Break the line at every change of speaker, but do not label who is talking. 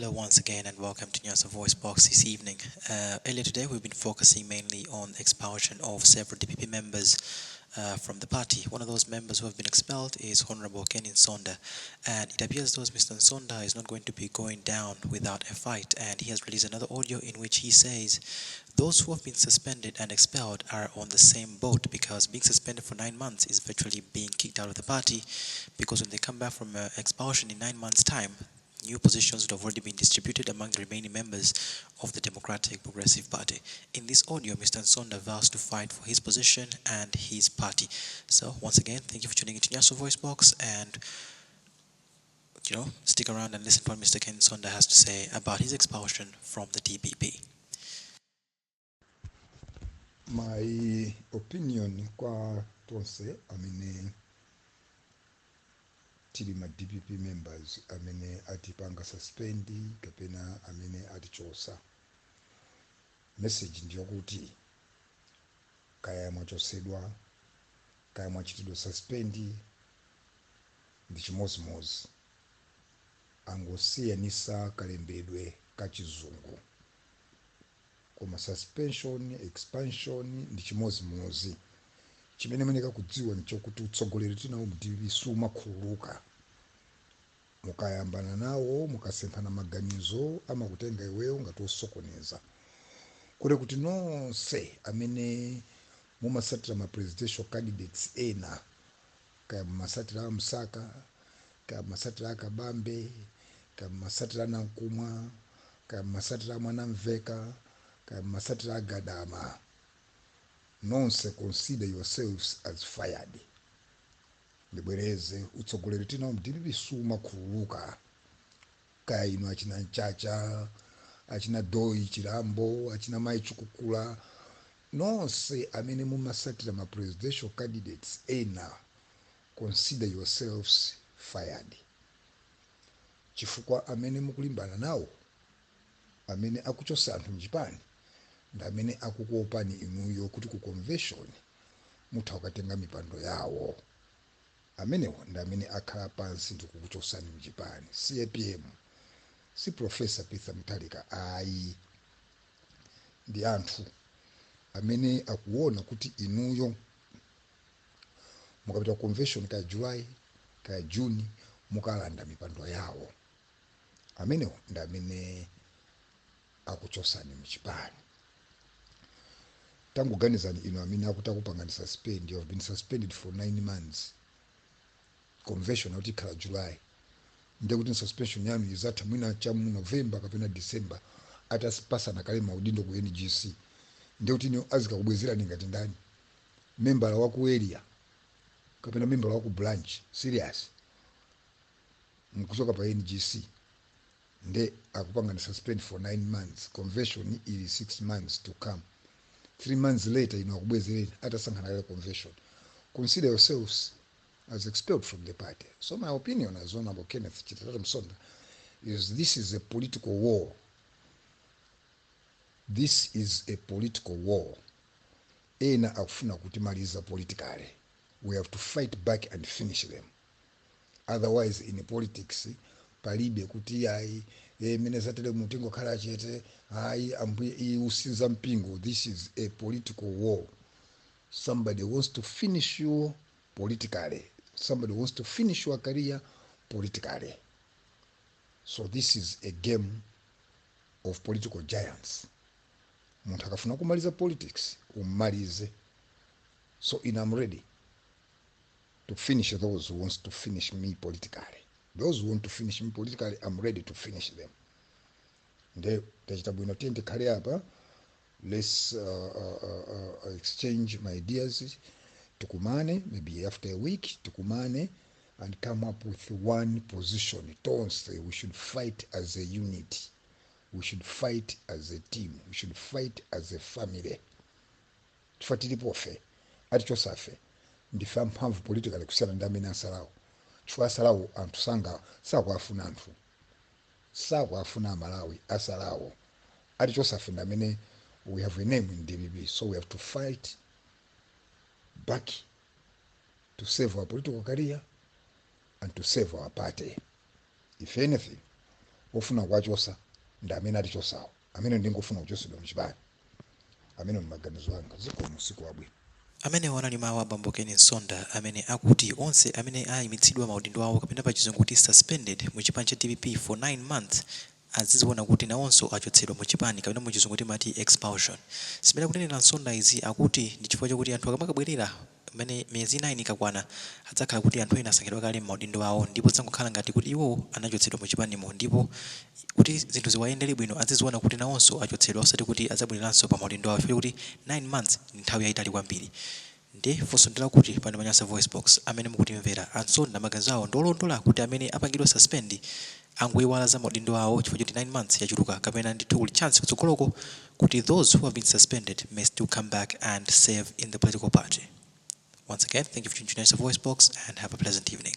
Hello once again and welcome to Nyasa VoiceBox this evening. Earlier today we've been focusing mainly on the expulsion of several DPP members from the party. One of those members who have been expelled is Honorable Ken Msonda, and it appears though Mr. Msonda is not going to be going down without a fight, and he has released another audio in which he says those who have been suspended and expelled are on the same boat, because being suspended for 9 months is virtually being kicked out of the party, because when they come back from expulsion in 9 months' time, new positions would have already been distributed among the remaining members of the Democratic Progressive Party. In this audio, Mr. Msonda vows to fight for his position and his party. So, once again, thank you for tuning into Nyasa Voice Box, and stick around and listen to what Mr. Ken Msonda has to say about his expulsion from the DPP.
My opinion kwa tonse amene tili ma DPP members amene atipanga suspend kapena amene atichosa, message ndiyokuti kaya mwachosedwa, kaya mwachitidwa suspend, ndi chimozimozi, angosiyanisa kalembedwe ka Chizungu, koma suspension, expansion ndi chimozimozi. Chimene muyenera kudziwa nchokuti utsogoleri tinawo mu DPP sumakhululuka. Mukayambana nawo, mukasemphana maganizo, amakutenga iweyo ngati osokoneza. Kule kuti nonse amene mumasatira ma presidential candidates ena, kaya mumasatira a Msaka, kaya mumasatira a Kabambe, kaya mumasatira a Nankumwa, kaya mumasatira a Mwanamveka, kaya mumasatira a Gadama, nonse consider yourselves as fired. Ndibwereze, utsogoleri tinawo mu DPP sumakhululuka. Kaya inu achina Mchacha, achina Doi Chilambo, achina Mai Chikukula, nonse amene mumasatira ma presidential candidates ena, consider yourselves fired, chifukwa amene mukulimbana nawo, amene akuchosa anthu mchipani, ndi amene akukuopani inuyo kuti ku convention mutha kukatenga mipando yawo. Amenewo ndi amene akhala pansi ndikukuchosani mchipani, si APM, si Professor Peter Mutharika, ayi. Ndi anthu amene akuona kuti inuyo mukapita ku convention, kaya July kaya June, mukalanda mipando yawo. Amenewo ndi amene akuchosani mchipani. Tangoganizani inu amene akuti akupangani suspend, you have been suspended for 9 months, convention akuti ikhala July, ndiye kuti suspension yanu izatha mwina cha mu November kapena December, atapasana kale maudindo ku NGC. Ndiye kuti inu azikakubwezerani ngati ndani? Membala wa ku area kapena membala wa ku branch? Serious? Mkuchoka pa NGC, nde akupangani suspend for 9 months, convention ili 6 months to come, 3 months later inu akubwezereni atasankhana kale convention. Consider yourselves as expelled from the party. So my opinion as Honorable Kenneth Chitatatu Msonda is this is a political war. This is a political war. Ena akufuna kutimaliza politically. We have to fight back and finish them. Otherwise, in politics palibe kuti ayi, mene zatere mutingokhala chete, ayi, ambuye usinza mpingo. This is a political war. Somebody wants to finish you politically. Somebody wants to finish your career politically. So this is a game of political giants. Munthu akafuna kumaliza politics, ummalize. So in I'm ready to finish those who wants to finish me politically. Those who want to finish me politically, I'm ready to finish them. Nde tachita bwino, tiye tikhale apa, let's exchange my ideas, tikumane maybe after a week, tikumane and come up with one position tonse. We should fight as a unit, we should fight as a team, we should fight as a family, chifukwa tilipofe, atichosafe ndife amphamvu politically kusiyana ndi amene asalawo, chifukwa asalawo anthu sanga sakuafuna, anthu sakuafuna Amalawi asalawo. Atichosafe ndi amene we have a name in DPP, so we have to fight back to save our political career and to save our party. If anything, Ofuna kuwachosa ndi amene atichosawo, amene ndingofuna kuchosedwa mchipani. Amene ndi maganizo anga. Zikomo, usiku wabwino.
Amenewo anali mawu a bambo Ken Msonda amene akuti onse amene ayimitsidwa maudindo awo, kapena pa Chizungu kuti suspended, mu chipani cha DPP for 9 months, aziziona kuti nawonso achotsedwa mu chipani, kapena mu Chizungu timati expulsion. Zimene akunenera Msonda izi, akuti ndi chifukwa chakuti anthu akamakabwerera mmene miyezi 9 ikakwana, adzakhala kuti anthu ena asankhidwa kale m'maudindo awo, ndipo zangokhala ngati kuti iwo anachotsedwa mu chipanimo. Ndipo kuti zinthu ziwayendere bwino, aziziona kuti nawonso achotsedwa, osati kuti adzabwereranso pa maudindo awo, chifukwa kuti 9 months ndi nthawi yayitali kwambiri. Ndi funso ndilakuti pano pa Nyasa Voice Box, amene mukutimvera, a Msonda maganizo awo ndiolondola kuti amene apangidwa suspend angoyiwala za maudindo awo chifukwa choti 9 months yachuluka, kapena ndithu kuli chance kutsogoloko kuti those who have been suspended may still come back and serve in the political party? Once again, thank you for tuning to Nyasa Voice Box and have a pleasant evening.